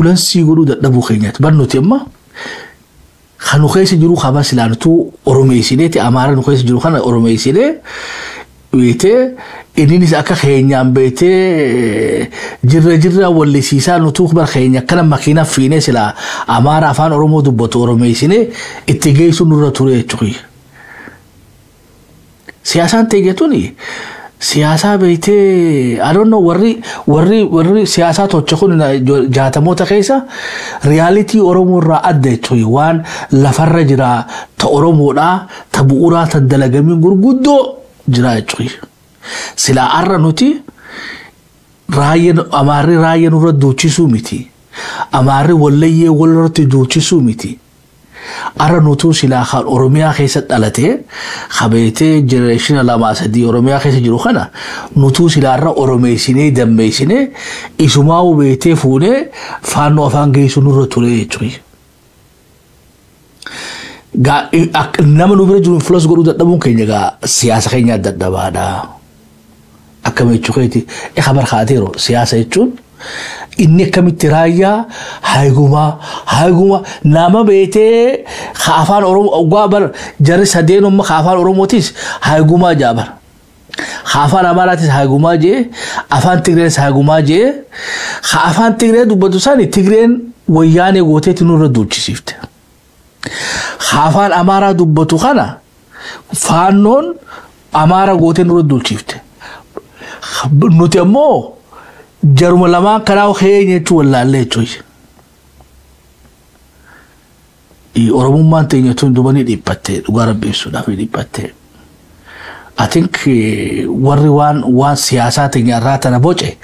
Influence godhuu dadhabuu keenyaati. Bar nuti amma kan nu keessa jiru qaba silaanutuu Oromeessineeti, Amaara nu keessa jiru kana Oromeessinee beetee, inninis akka keenyaan beetee jirra jirra wallisiisaa, nutuu bar keenya akkana makiina fiinee silaa Amaara afaan Oromoo dubbatu Oromeessinee itti geessu nurra ture jechuudha. Siyaasaan ta'e tuni siyaasaa beektee, I don't know, warri siyaasaa tocha kun 60moota keessa reality Oromoo irraa adda jechuudha. Waan lafarra jira ta Oromoodhaa ta bu'uuraa ta dalagamiin gurguddoo jira jechuudha. Silaa arra nuti raayyaan Amaarri raayyaa nurra duuchisuu miti. Amaarri Wallayyee walirratti duuchisuu miti. Arra nutuu silaa kan Oromiyaa keessa dhalatee qabeetee generation lamaa sadii Oromiyaa keessa jiru kana nutuu silaa irra Oromeessinee dammeessinee isumaa beetee fuunee faannoo afaan geessu nurra ture jechuudha. Nama nu bira jiru influence godhuu dadhabuun keenya gaa siyaasa keenya dadhabaadha. Akkama jechuu keeti kabar kaateero siyaasa jechuun inni akkamitti raayyaa haayigumaa haayigumaa nama beetee afaan Oromoo oggaa bar jarri sadeenumma afaan Oromootis haayigumaa jaa bar. Afaan Amaaraatis haayigumaa jee, afaan Tigrees haayigumaa jee, afaan Tigree dubbatu sani Tigreen Wayyaanee gooteetti nurra duulchisiifte. Afaan Amaaraa dubbatu kana Faannoon Amaara gootee nurra duulchifte. Nuti ammoo jaruma lamaan kanaa keenya jechuun wallaallee jechuudha. Oromummaan teenya tun duba ni dhiphatte, dhugaa Rabbi ibsuudhaaf ni dhiphatte. I think warri waan siyaasaa teenya irraa tana boce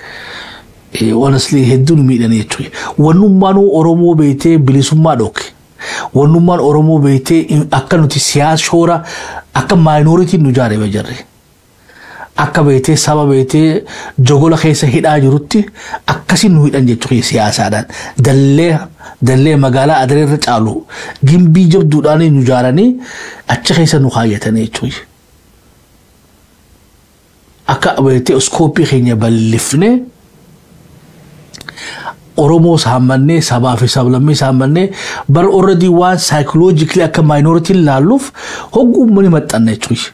honestly hedduu nu miidhanii jechuudha. Wannummaanuu Oromoo beetee bilisummaa dhooke. Wannummaan Oromoo beetee akka nuti siyaasa shoora akka minorityn nu jaaree jirre. Akka beetee saba beetee jogola keessa hidhaa jirutti akkasiin nu hidhan jechuudha siyaasaadhaan. Dallee magaalaa Adaree irra caalu gimbii jabduudhaan nu ijaaranii achi keessa nu kaayyatanii jechuudha. Akka beetee scope keenya bal'ifnee Oromoo saammannee, sabaa fi sablammii saammannee bar already waan psychologically akka minorityn laalluuf hogguu uummanni maxxanna jechuudha.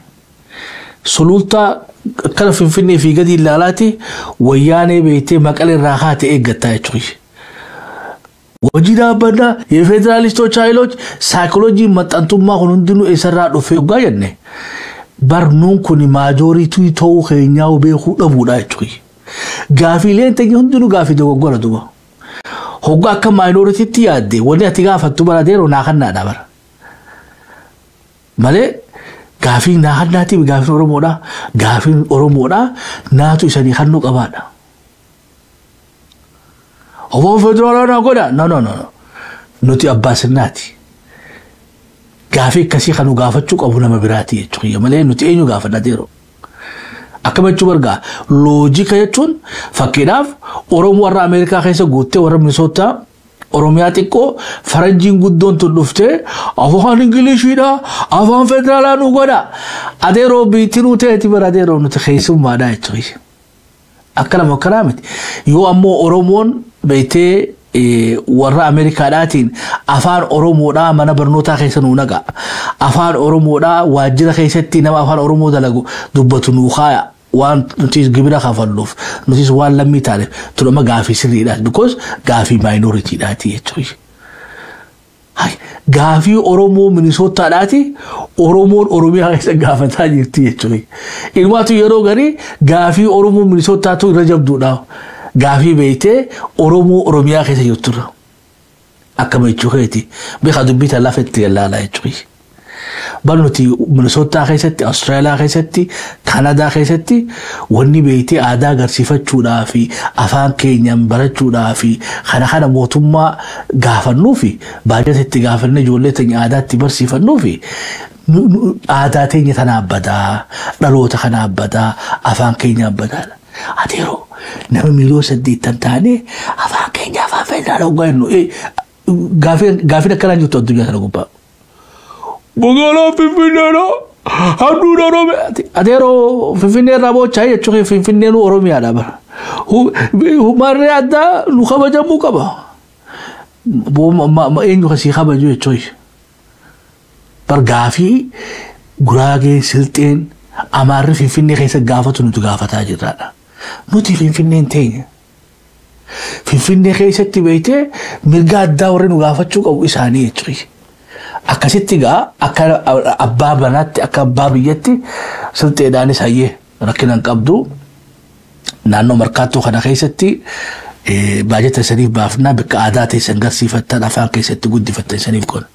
Sulultaa akkana Finfinnee fi gadi ilaalaati Wayyaanee beektee Maqalee irraa kaate eeggattaa jechuudha. Hojii dhaabbannaa የፌዴራሊስቶች ኃይሎች ሳይኮሎጂ maxxantummaa kun hundinuu eessarraa dhufee hoggaa jenne, barnuun kun majority ta'uu keenyaa beekuu dhabuudha jechuudha. Gaafiileen teenya hundinuu gaafii dogoggora duba. Hoggaa akka minoritytti yaadde wanni ati gaafattu bara deeroo naa kannaadha bara. Malee gaafii naa kannaatiif gaafiin Oromoodha. Gaafiin Oromoodha naatu isanii kannuu qabaadha. Obbo federaalaa naa godha. No, no, no. Nuti abbaa sirnaati. Gaafii akkasii kan nu gaafachuu qabu nama biraati jechuudha malee nuti eenyu gaafanna deeroo? Akkam jechuu bargaa logic jechuun, fakkiidhaaf Oromoo warra Ameerikaa keessa guuttee, warra Minisootaa, Oromiyaa xiqqoo faranjiin guddoon tun dhuftee afaan Ingiliishiidha, afaan federaalaa nu godha. Adeeroo, biitti nuu ta'eeti bara, adeeroo, nuti keessummaadha jechuudha. Akka nama akkanaa miti. Yoo ammoo Oromoon beektee warra Ameerikaadhaatiin afaan Oromoodhaa mana barnootaa keessa nuu naqa. Afaan Oromoodhaa waajjira keessatti nama afaan Oromoo dalagu dubbatu nuu kaaya. Waan nutis gibira kafalluuf, nutis waan lammii taaneef, tun amma gaafii sirriidha. Because gaafii minoritydhaati jechuudha. Gaafii Oromoo Minisootaadhaati Oromoon Oromiyaa keessa gaafataa jirti jechuudha. Ilmaatu yeroo garii gaafii Oromoo Minisootaatu irra jabduudha. Gaafii beektee Oromoo Oromiyaa keessa jirtudha. Akkama jechuu keeti. Beekaa dubbii tan lafa itti ilaalaa jechuudha. Bar nuti Minisootaa keessatti, Awustiraaliyaa keessatti, Kanadaa keessatti wanni beektee aadaa agarsiifachuudhaa fi afaan keenyaan barachuudhaa fi kana mootummaa gaafannuu fi baajata itti gaafannee ijoollee teenya aadaa itti barsiifannuu fi aadaa teenya tana abbadaa, dhaloota kana abbadaa, afaan keenya abbadaadha. Ati yeroo nama 80 miiliyoona taanee afaan keenya afaan federaalaa hoggaa jennu, gaafiin akkanaa jirtu addunyaa kana gubbaa. Magaalaa Finfinneedha. Handhuura Oromiyaa. Ati yeroo Finfinnee irraa boochaa jechuun Finfinneen Oromiyaadha bara. Marree addaa nu kabajamuu qaba. Eenyu kasii kabaju jechuun bar gaafii Guraagee, Silxeen, Amaarri Finfinnee keessa gaafatu nuti gaafataa jirraadha. Nuti Finfinneen teenya. Finfinnee keessatti beektee mirga addaa warri nu gaafachuu qabu isaanii jechuudha. Akkasitti gaa akka abbaa banaatti, akka abbaa biyyatti, Silxeedhaanis hayyee rakkina hin qabdu. Naannoo Markaattoo kana keessatti baajata isaniif baafnaa, bakka aadaa teessan garsiifattan, afaan keessatti guddifattan isaniif godha.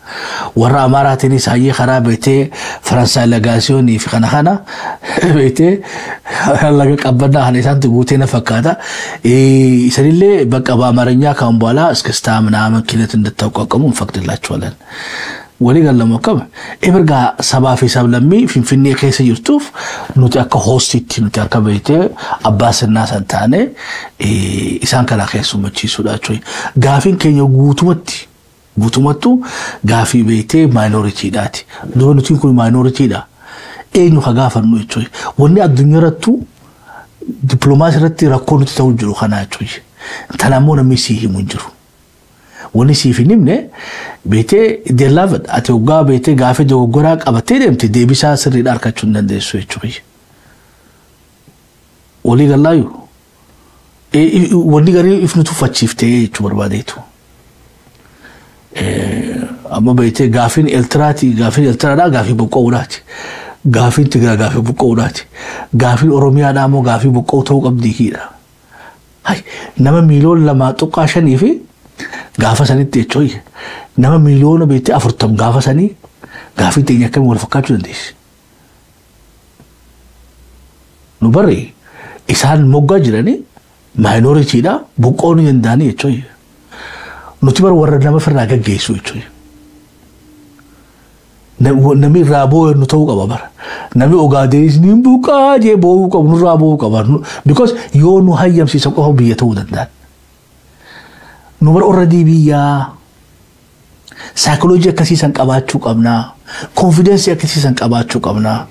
Warra Amaaraatiinis hayyee karaa beektee Faransaay Lagaasiyoonii fi kana beektee laga Qabbannaa kana isaantu guutee na fakkaata. Isanillee bakka በአማርኛ ካሁን በኋላ እስክስታ ምናምን ኪነት እንድታቋቁሙ እንፈቅድላችኋለን። Walii gallamu akkama ebergaa sabaa fi sablammii Finfinnee keessa jirtuuf nuti akka hostiitti, nuti akka beektee abbaa sirnaa san taane isaan kana keessummachiisuudha jechuudha. Gaafiin keenya guutumatti guutumattu gaafii beektee minoritydhaati. Dura nuti kun minoritydha. Eenyu ka gaafannu jechuudha. Wanni addunyaa irrattuu dippiloomaasii irratti rakkoo nuti ta'u jiru kana jechuudha. Tanammoo namni sii himu hin jiru. Wanni siif hin himne beetee dellaafadha. Ati hoggaa beetee gaafii dogoggoraa qabattee deemte deebisaa sirriidha argachuu hin dandeessu jechuudha. Walii gallaayu. Wanni garii ifni tuffachiiftee jechuu barbaadeetu. Amma beetee gaafiin Eeltiraati, gaafiin Eeltiraadhaa gaafii boqqoodhaati. Gaafiin Tigiraa gaafii boqqoodhaati. Gaafiin Oromiyaadhaa immoo gaafii boqqoo ta'uu qabdi hiidha. Nama 2.5 miiliyoonii fi gaafa sanitti jechuun nama beektee 40 gaafa sanii gaafii teenya akkamii wal fakkaachuu dandeessi? Nu barri isaan moggaa jiranii minoritydha, buqqoon ni danda'anii jechuun. Nuti bara warra nama ofirraa gaggeessu jechuun. Namni irraa boo'u nu ta'uu qaba bara. Namni Ogaadenis ni buqqaa jee boo'uu qabu, nurraa boo'uu qaba. Because yoo nu hayyamsiisan qofa biyya ta'uu danda'an. Nu bara already biyyaa saayikooloojii akkasiisan qabaachuu qabnaa. Confidence akkasiisan qabaachuu qabnaa.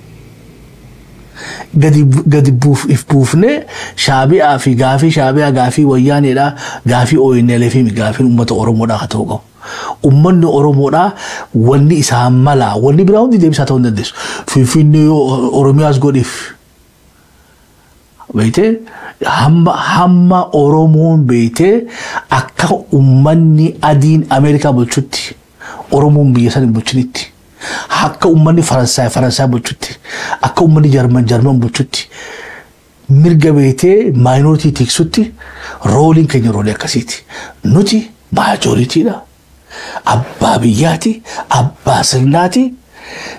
Gadi if buufnee Shaabi'aa fi gaafii Shaabi'aa, gaafii Wayyaaneedhaa, gaafii ONLF fi gaafiin uummata Oromoodhaa haa ta'uu qabu. Uummanni Oromoodhaa wanni isaan malaa, wanni biraa hundi deebisaa ta'uu hin dandeessu. Finfinnee Oromiyaas godhiif. Beektee hamma Oromoon beektee akka uummanni adiin Ameerikaa bulchutti Oromoon biyya sana hin bulchinitti. Akka uummanni Faransaay Faransaay bulchutti, akka uummanni Jarman Jarman bulchutti, mirga beektee minority tiksutti roleiin keenya role akkasiiti. Nuti majoritydha. Abbaa biyyaati, abbaa sirnaati.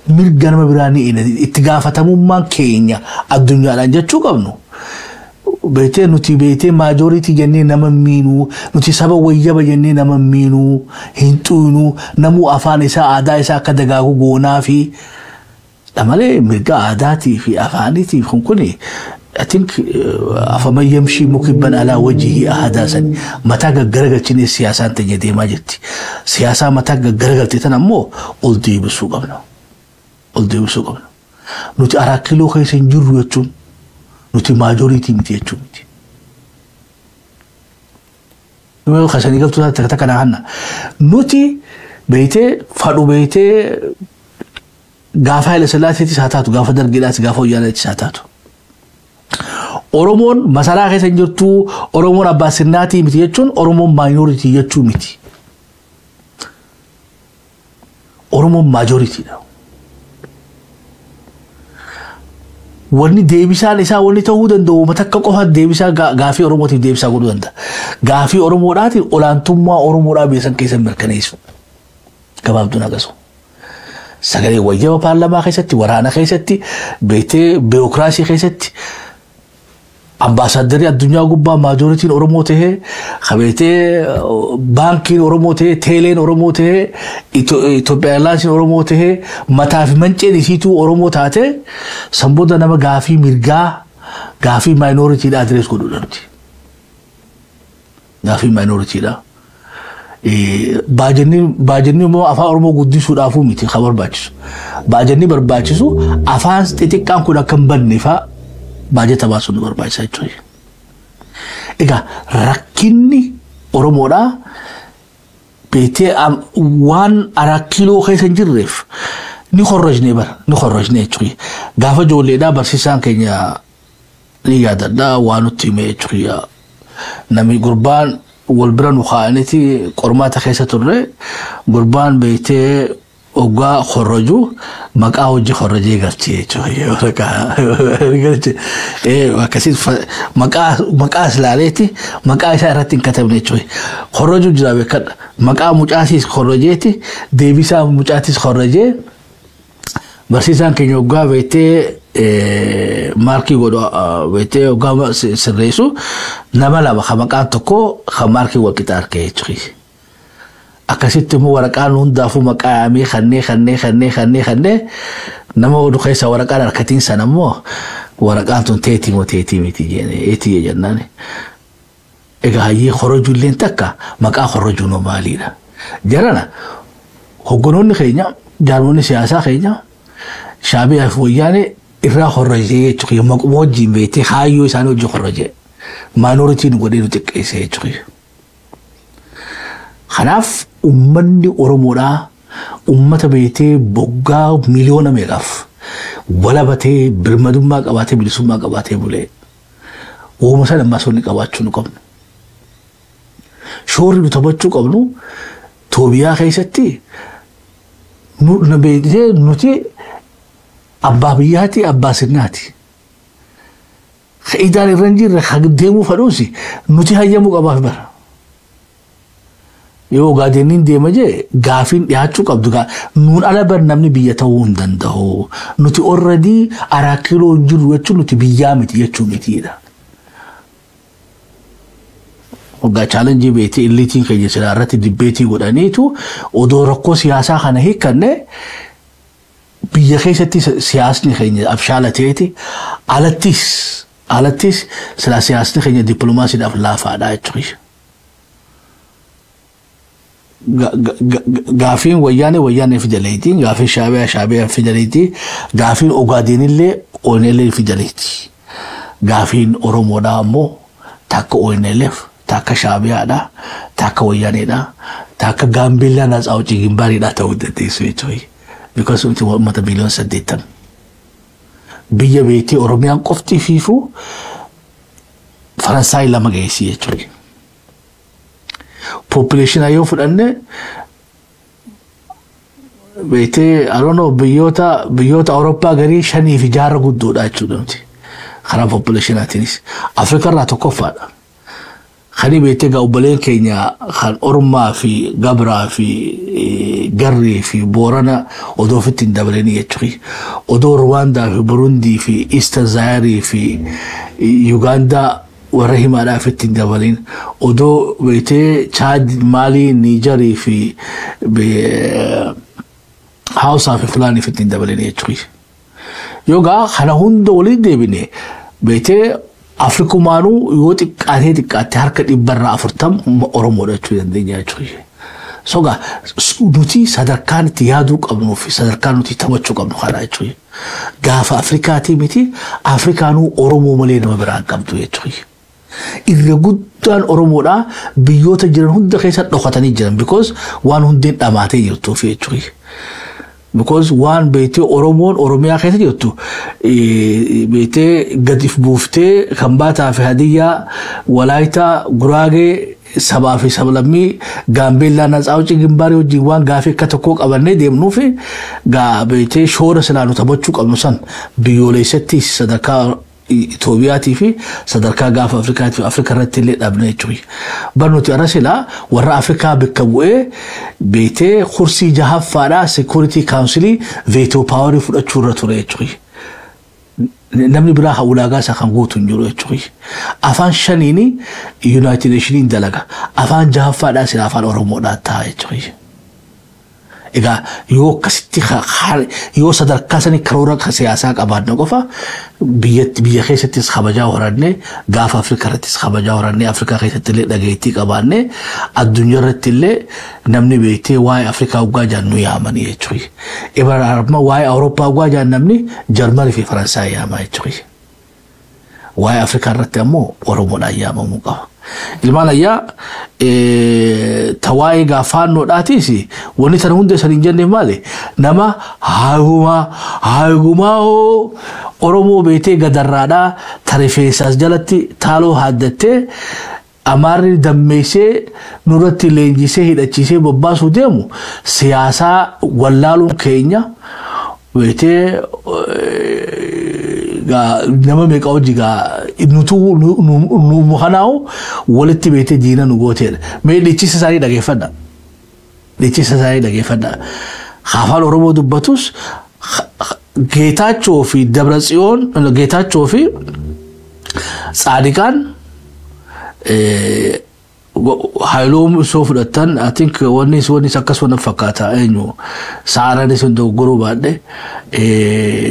Mirga nama biraa ni itti gaafatamummaan keenya addunyaadhaan jechuu qabnu. Beektee nuti beektee majority jennee nama miinuu, nuti saba wayyaba jennee nama miinuu hin xuunuu, namuu afaan isaa aadaa isaa akka dagaagu goonaa fi malee mirga aadaatii fi afaaniitiif kun kuni I think أفمن يمشي مكبا على وجهه أهدى sani mataa gaggaragalchinee siyaasaan teenya deemaa jirti. Siyaasaa mataa gaggaragaltee tan ammoo ol deebisuu qabna. Ol deebisuu qabna. Nuti Araa Kiiloo keessa hin jirru jechuun nuti majority miti jechuun miti. Kasanii galtuu takka takka naa hanna. Nuti beeytee fadhu beeytee gaafa Haile Sillaaseetis haa taatu, gaafa Dargiidhaas, gaafa Wayyaanaattis haa taatu. Oromoon masaraa keessa hin jirtu, Oromoon abbaa sirnaatii miti jechuun Oromoon minority jechuu miti. Oromoon majoritydha. Wanni deebisaan isaa wanni ta'uu danda'u takka qofa deebisaa gaafii Oromootiif deebisaa godhuu danda'a. Gaafii Oromoodhaatiin olaantummaa Oromoodhaa biyya san keessa mirkaneessu. Gabaabduun akkasuma. Sagalee wayyaba paarlamaa keessatti, waraana keessatti, beektee biirokiraasii keessatti, ambaasaaddarii addunyaa gubbaa majorityn Oromoo tahee, qabeetee baankiin Oromoo tahee, teeleen Oromoo tahee, Itoophiyaa Airlinesiin Oromoo tahee, mataa fi manceen isiituu Oromoo taate, san booda nama gaafii mirgaa, gaafii minoritydha address godhuudha nuti. Gaafii minoritydha. Baajanni immoo afaan Oromoo guddisuudhaafuu miti kan barbaachisu. Baajanni barbaachisu afaan xixiqqaan kun akka hin badne fa'aa baajata baasuun nu barbaachisa jechuudha. Egaa rakkinni Oromoodhaa Beetee waan 4 kiiloo keessa hin jirreef ni korrojne bara, ni korrojne jechuudha. Gaafa ijoolleedhaa barsiisaan keenya ni yaadadhaa waan nutti hime jechuudha. Namni gurbaan wal bira nu kaa'aniiti qormaata keessa turre, gurbaan beektee hoggaa korroju maqaa hojii korrojee galche jechuudha. Akkasii maqaa ilaaleeti maqaa isaa irratti hin katabne jechuudha. Korrojuu jira, beekadha. Maqaa mucaasiis korrojeeti, deebisaa mucaatis korrojee. Barsiisaan keenya hoggaa beektee maarkii godhu, beektee hoggaa sirreessu, nama lama ka maqaan tokko ka maarkii wal qixa argee jechuudha. Akkasitti immoo waraqaan hundaafuu maqaa yaamee kannee kannee kannee kannee kannee nama oduu keessa waraqaan harkatiin sana immoo waraqaan tun teetii moo teetii miti eetii jennaan. Egaa hayyee, korojuulleen takka maqaa korojuun maaliidha? Jarana, hogganoonni keenya, jaarmonni siyaasaa keenya, Shaabiyaa fi Wayyaanee irraa korrojee jechuudha. Maquma wajjin beektee kaayyoo isaanii wajjin korrojee. Minority nu godhee nu xiqqeesse jechuudha. Kanaaf uummanni Oromoodhaa uummata beektee boggaa miliyoona meeqaaf walabatee, birmadummaa qabaatee, bilisummaa qabaatee bulee, uuma sana ammas wanni qabaachuu nu qabnu. Shoorri nu taphachuu qabnu Toobiyaa keessatti beektee nuti abbaa biyyaati, abbaa sirnaati. Idaan irra hin jirre deemuu fedhuusi nuti hayyamuu qabaaf bara. Yoo Ogaadeniin deema jee gaafiin dhiyaachuu qabdu nuun ala bar namni biyya ta'uu hin danda'u. Nuti already 4 kiiloo hin jirru jechuun nuti biyyaa miti jechuu mitiidha. Waggaa challenge beetii eliteiin keenya silaa irratti debate godhaniitu odoo rakkoo siyaasaa kana hiikkanne, biyya keessatti siyaasni keenya abshaalateeti, alattis silaa siyaasni keenya dippiloomaasiidhaaf laafaadha jechuudha. Gaafiin Wayyaanee Wayyaanee fidaleeti, gaafiin Shaabiyaa Shaabiyaa fidaleeti, gaafiin Ogaadeenillee ONLF fidaleeti. Gaafiin Oromoodhaa ammoo takka ONLF, takka Shaabiyaadha, takka Wayyaaneedha, takka Gaambeellaa ነፃ አውጪ ግንባሪidha ta'uu dandeessu jechuudha. Because nuti uummata miliyoona 80. Biyya beektee Oromiyaan qofti fiifuu Faransaay lama geessi jechuudha. Population yoo fudhanne beektee, I don't know, biyyoota Awurooppaa garii shanii fi jaarra guddoodha jechuudha nuti. Karaa populationaatiinis. Afrikaa irraa tokkoffaadha. Kani beektee gaa obboleen keenya kan Ormaa fi Gabraa fi Garrii fi Boorana odoo ofitti hin dabalanii jechuudha. Odoo Ruwaandaa fi Burundii fi Eastern Zaayirii fi Yugaandaa warra himaadhaa ofitti hin dabalin. Odoo beektee Chaad, Maalii, Niijarii fi Hausaa fi Fulaanii ofitti hin dabalin jechuudha. Yoogaa kana hunda waliin deebine beektee Afrikumaanuu yoo xiqqaatee xiqqaatte harka 40% Oromoodha jechuu dandeenya jechuudha. Sogaa nuti sadarkaan itti yaaduu qabnuu fi sadarkaan nuti taphachuu qabnu kana jechuudha. Gaafa Afrikaatii miti, Afrikaanuu Oromoo malee nama biraa hin qabdu jechuudha. Irra guddaan Oromoodhaa biyyoota jiran hunda keessa dhokatanii jiran because waan hundeen dhamaatee jirtuuf jechuudha. Because waan beektee Oromoon Oromiyaa keessa jirtu beektee gadi buuftee Kambaataa fi Hadiyyaa, Walaayitaa, Guraagee, sabaa fi sablammii Gaambeellaa ነፃ አውጪ ግንባር wajjin waan gaafii akka tokkoo qabannee deemnuuf gaa beektee shoora silaa nu taphachuu qabnu san biyyoolessatti sadarkaa Itoophiyaatii fi sadarkaa gaafa Afrikaatii fi Afrikaa irratti illee dhabne jechuudha. Bar nuti irra silaa warra Afrikaa bakka bu'ee beektee kursii jahaffaadhaa Security Council veto power fudhachuu irra ture jechuudha. Namni biraa ulaagaa isaa kan guutu hin jiru jechuudha. Afaan shaniini United Nationiin dalaga. Afaan jahaffaadhaa sila afaan Oromoodhaa ta'a jechuudha. Egaa yoo akkasitti yoo sadarkaa sanii karoora siyaasaa qabaanne qofa biyya keessattis kabajaa horannee, gaafa Afrikaa irrattis kabajaa horannee, Afrikaa keessatti illee dhageettii qabaanne, addunyaa irratti illee namni beektee waa'ee Afrikaa waggaa jaan nu yaamanii jechuudha. Ibara amma waa'ee Awurooppaa waggaa jaan namni Jarmanii fi Faransaay yaamaa jechuudha. Waa'ee Afrikaa irratti ammoo Oromoodhaan yaamamuu qaba. Ilmaan ayyaa tawaa'ee gaafaannoodhaatis wanni tana hunda isan hin jenne maali? Nama haayumaa haayumaa hoo Oromoo beetee gadarraadhaa tarifeessaas jalatti taaloo haaddattee Amaarri dammeessee nurratti leenjisee hidhachiisee bobbaasuu deemu siyaasaa wallaaluun keenya beetee nama meeqa hojii gaa nutu nu kanaa'u walitti beetee diina nu gooteedha. Mee dhiichisa isaanii dhageeffadha. Dhiichisa isaanii dhageeffadha. Afaan Oromoo dubbatus Geetaachoo fi Dabratsiyoon, Geetaachoo fi Tsaadiqaan Haayiloom isoo fudhattan, I think wanni akkasuma fakkaata. Eenyu saaranis hin dogoggoruu baadhe,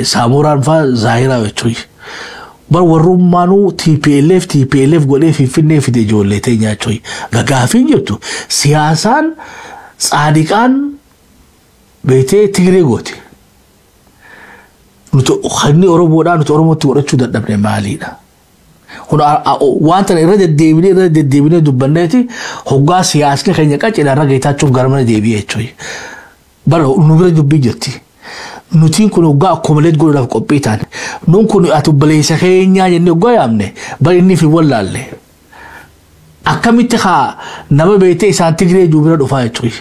Saamuraan faa Zaahiraa jechuudha. Bar warrummaanuu TPLF TPLF godhee Finfinnee fide ijoollee teenya jechuudha. Gagaafiin jirtu siyaasaan Tsaadiqaan beetee Tigree goote. Nuti hanni Oromoodhaa nuti Oromootti godhachuu dadhabne maaliidha? Kun waan tana irra deddeebinee dubbanneeti hoggaa siyaasni keenya qaccila irra Geetaachuuf gara mana deebi'ee jechuudha. Bara nu bira dubbii jirti. Nutiin kun hoggaa akkumuleet godhuudhaaf qophii taane. Nuun kun ati obboleessa keenyaa jennee hoggaa yaamne bari inni fi wallaalle. Akkamitti haa nama beektee isaan Tigree jiru bira dhufaa jechuudha.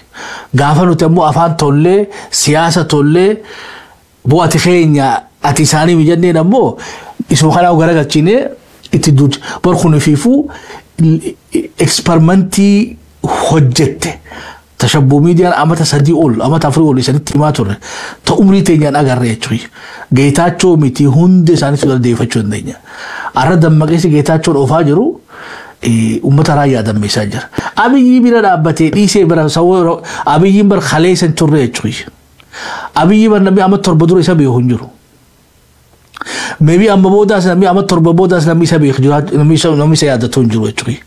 Gaafa nuti ammoo afaan tollee siyaasa tollee bu'ati keenya ati isaanii mijanneen ammoo isuma kanaa garagalchinee itti duuti. Bar kun ifiifuu experimentii hojjette. Tashabbuu miidiyaan amata 3 ol, amata 4 ol isanitti himaa turre. Ta umrii teenyaan agarre jechuudha. Geetaachoo miti, hundi isaaniitu dandeeffachuu dandeenya. Arra dammaqeessi Geetaachoon oofaa jiru uummata raayyaa dammeessaa jira. Abiyyi bira dhaabbatee dhiisee bira Abiyyiin bar kaleessa hin turre jechuudha. Abiyyi bar namni amma 7 dura isa beeku hin jiru. Maybe amma boodaas namni amma 7 boodaas namni isa beeku jira, namni isa yaadatu hin jiru jechuudha.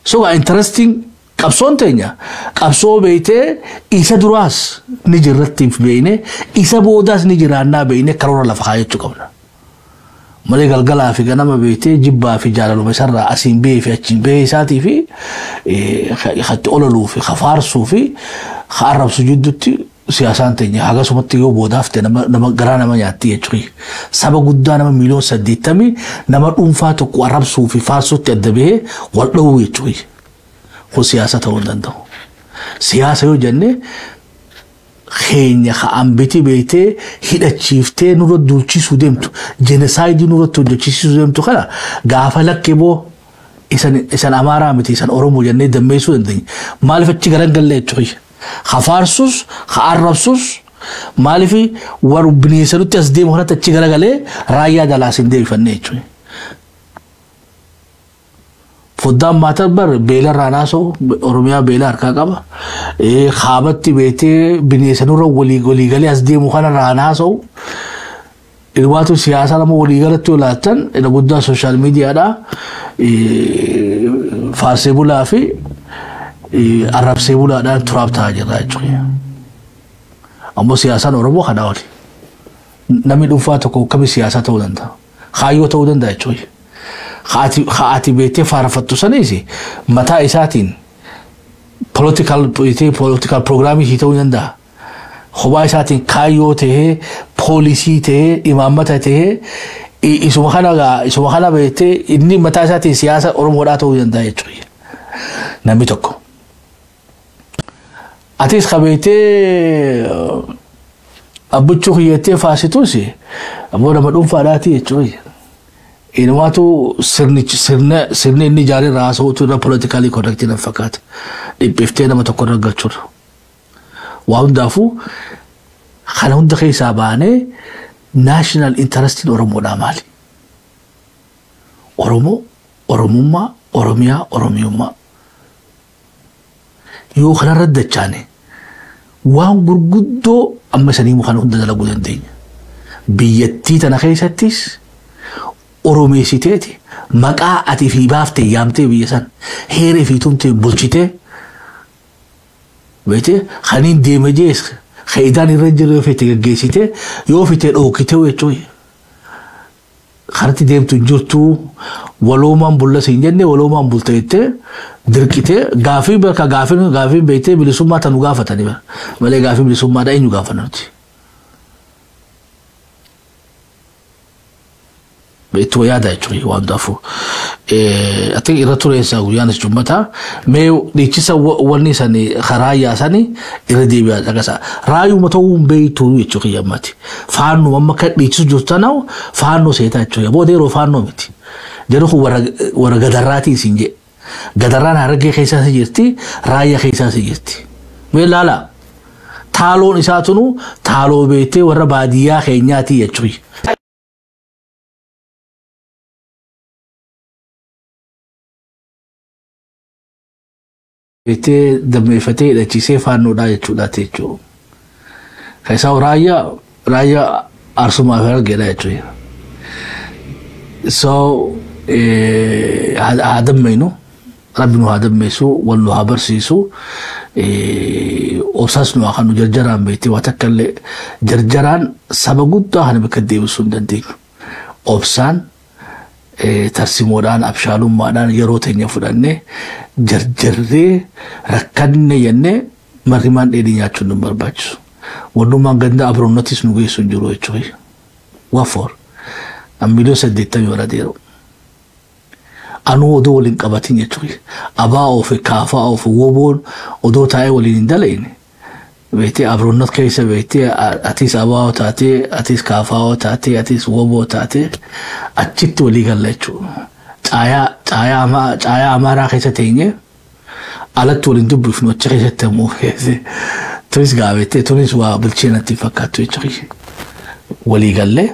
So interesting, qabsoon teenya qabsoo beeytee isa duraas ni jirratti beeyne, isa boodaas ni jiraannaa beeyne, karoora lafa kaayachuu qabna. Malee galgalaa fi ganama beeytee jibbaa fi jaalaluma isarraa asiin bahee fi achiin bahee isaatii fi hatti ololuu fi faarsuu fi arrabsu jidduutti siyaasaan teenya hagasumatti yoo boodaaf ta'e nama garaa nama nyaatti jechuudha. Saba guddaa nama miiliyoon 80 nama dhuunfaa tokko arrabsuu fi faarsuutti adda bahee wal dhowwu jechuudha. Kun siyaasa ta'uu hin danda'u. Siyaasa yoo jenne keenya hambiti beektee hidhachiiftee nurra duulchisuu deemtu, genocide nurratti hojjechiisuu deemtu kana gaafa lakkee boo isan Amaaraa miti, isan Oromoo jennee dammeessuu dandeenya. Maaliif achi garagallee jechuudha? Ha faarsus, ha arrabsus, maaliif warra bineensa nutti as deemu kanatti achi garagalee raayyaa jalaas hin deebifannee jechuudha? Foddaan maatar bar beela irraa naasa'u, Oromiyaa beela harkaa qaba. Kaabatti beetee bineensa nurra walii galee as deemu kana irraa naasa'u. Ilmaatu siyaasa nama walii galatti yoo laattan irra guddaa social mediadhaa faarsee bulaa fi arrabsee bulaadhaan turaaf ta'aa jirra jechuudha. Ammoo siyaasaan Oromoo kanaa oli. Namni dhuunfaa tokko akkami siyaasa ta'uu danda'a? Kaayyoo ta'uu danda'a jechuudha. Haati beektee faarfattu sanis mataa isaatiin political programii ta'uu danda'a. Kophaa isaatiin kaayyoo tahee, policy tahee, imaammata tahee, isuma kana beektee inni mataa isaatiin siyaasa Oromoodhaa ta'uu danda'a jechuudha. Namni tokko. Atis qabeetee abbichuu kiyyattee faasitus ammoo nama dhuunfaadhaati jechuudha. Inumaatu sirni inni ijaaree irraa haasa'uutu irra politically correctii na fakkaata. Dhiphiftee nama tokko irra galchuudha. Waa hundaafuu kana hunda keessaa baanee national interestiin Oromoodhaa maali? Oromoo, Oromummaa, Oromiyaa, Oromiyummaa. Yoo kanarra dachaane waan gurguddoo amma sanii kana hunda dalaguu dandeenya. Biyyattii tana keessattis Oromeessiteeti maqaa ati fi baaftee yaamtee biyya san heeree fi tumtee bulchitee beetee kaniin deeme jees kaayidaan irra jiru yoo fete geggeessitee yoo fete dhookitee jechuudha. Karatti deemtu hin jirtu, waloomaan bulla siin jenne, waloomaan bulta jettee dirqitee gaafii bakka gaafii beektee bilisummaa tanu gaafatanii malee gaafii bilisummaadha eenyu gaafanna nuti. Itti yaada jechuudha waan hundaafuu. Ati irra tureessa guyyaanis jummataa mee dhiichisa wanni sani karaa yaasani irra deebi'aa dhaqasa. Raayuma ta'uu hin beektu jechuudha kiyyammati. Faannoo amma kan dhiichisu jirtu tanaaf faannoo seetaa jechuudha. Booda yeroo faannoo miti. Jedhu kun warra gadarraatii isin jedhe. Gadarraan Harargee keessaas jirti, raayyaa keessaas jirti. Mee ilaala. Taaloon isaa tunu taaloo beektee warra baadiyyaa keenyaati jechuudha. Beektee dammeeffatee hidhachiisee faannoodhaa jechuudhaati jechuudha. Kan isaa raayyaa Arsumaa fi Harargeedha jechuudha. So haa dammeenu, rabbi nu haa dammeessu, wal nu haa barsiisu, obsaas nu haa kennu. Jarjaraan beektee waa takka illee jarjaraan saba guddaa kana bakka deebisuu hin dandeenyu. Obsaan, tarsimoodhaan, abshaalummaadhaan yeroo teenya fudhannee jarjarree rakkanne jennee marrimaan dheedhii nyaachuun nu barbaachisu. Wannummaan ganda abroonnatis nu geessu hin jiru jechuudha. Wafoor. 80 miliyoona warra deeru. Anuu odoo waliin qabatin jechuudha. Abaa oofe, kaafaa oofe, woboon odoo taa'ee waliin hin dalayne. Beektee abroonnat keessa beektee atis abaa'oo taatee, atis kaafaa'oo taatee, atis woboo taatee achitti walii galla jechuudha. Caayaa Amaaraa keessa teenyee alatti waliin dubbifnu achi keessatti ammoo tunis gaabettee tunis waa bilcheenatti fakkaattu jechuudha. Walii gallee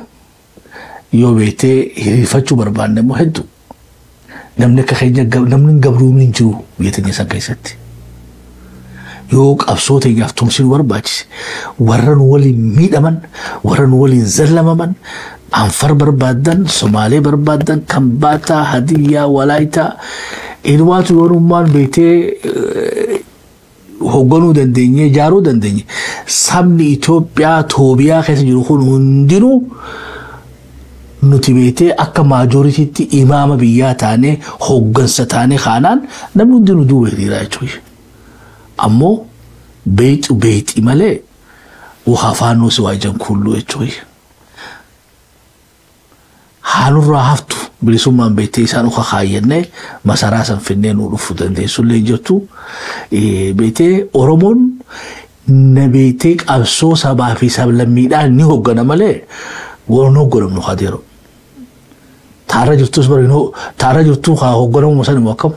yoo beektee hiriirfachuu barbaanne immoo hedduu. Namni akka keenya namni gabruumin hin jiru biyya teenya san keessatti. Yoo qabsoo teenyaaf tumsi nu barbaachise, warra nu waliin miidhaman, warra nu waliin zallamaman, Anfar barbaaddan, Somaalee barbaaddan, Kambaataa, Hadiyyaa, Walaayitaa, inumaatu yoonummaan beektee hoogganuu dandeenye, ijaaruu dandeenye, sabni Itoophiyaa Toobiyaa keessa jiru kun hundinuu nuti beektee akka majorityitti imaama biyyaa taanee hooggansa taanee kaanaan namni hundinuu duuba hiriiraa jechuudha. Ammoo beexu beexi malee waa faannoo si waajan kulluu jechuudha. Haalurraa haftu bilisummaan beektee isaan uka kaayyannee masaraa san finnee nuu dhufuu dandeessullee jirtu. Beektee Oromoon na beektee qabsoo sabaa fi sablammiidhaan ni hooggana malee waan hoogganamnu haa deeru. Taarra jirtus bari taarra jirtuu haa hoogganamu san immoo akkam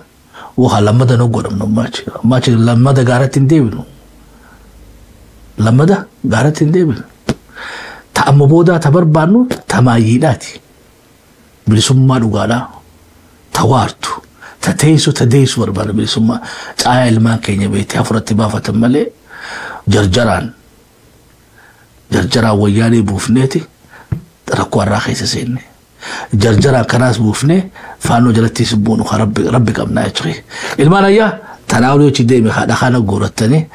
waa lammada hoogganamnu ammaa lammada gaaratti hin deebinu. Lammada gaaratti hin deebinu. Ta amma boodaa ta barbaannu ta maayyiidhaati. Bilisummaa dhugaadhaa. Ta waartu. Ta teessu ta deessu barbaada bilisummaa. Caayaa ilmaan keenya beektee hafuuratti baafatan malee jarjaraan wayyaanee buufneeti rakkoo har'aa keessa seenne. Jarjaraan kanaas buufnee faannoo jalattis buunu rabbi qabnaa jechuudha. Ilmaan ayyaa tanaa olii hojii deeme haadha kana guurattanii,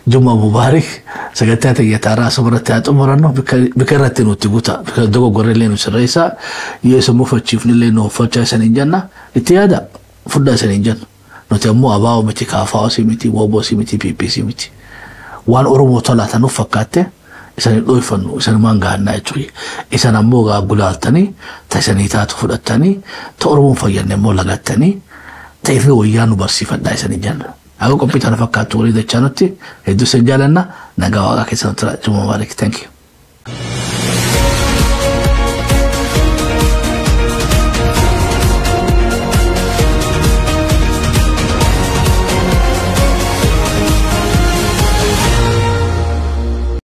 jumma mubaarik. Sagantaa xiyyaataaraa asumarratti haa xumurannu. Bika irratti nutti guuta, bika dogoggorre illee nu sirreessaa, yoo isa mufachiifne illee nu uffachaa isan hin jenna, itti yaada fudhaa isan hin jennu. Nuti ammoo abaa'oo miti, kaafaa'oo miti, wooboo miti, PPC miti. Waan Oromoo tolaa tanuuf fakkaatte isan hin dhoyfannu, isanumaan gahannaa jechuudha. Isan ammoo gaa gulaaltanii ta isanii taatu fudhattanii, ta Oromoon fayyadne immoo lagattanii, ta irra wayyaa nu barsiifadhaa isan hin jenna. Akka qophii tana fakkaattu walii dachaa nutti hedduu isin jaalanna, nagaa waaqaa keessa nu tura. Juma mubaarak. Thank you.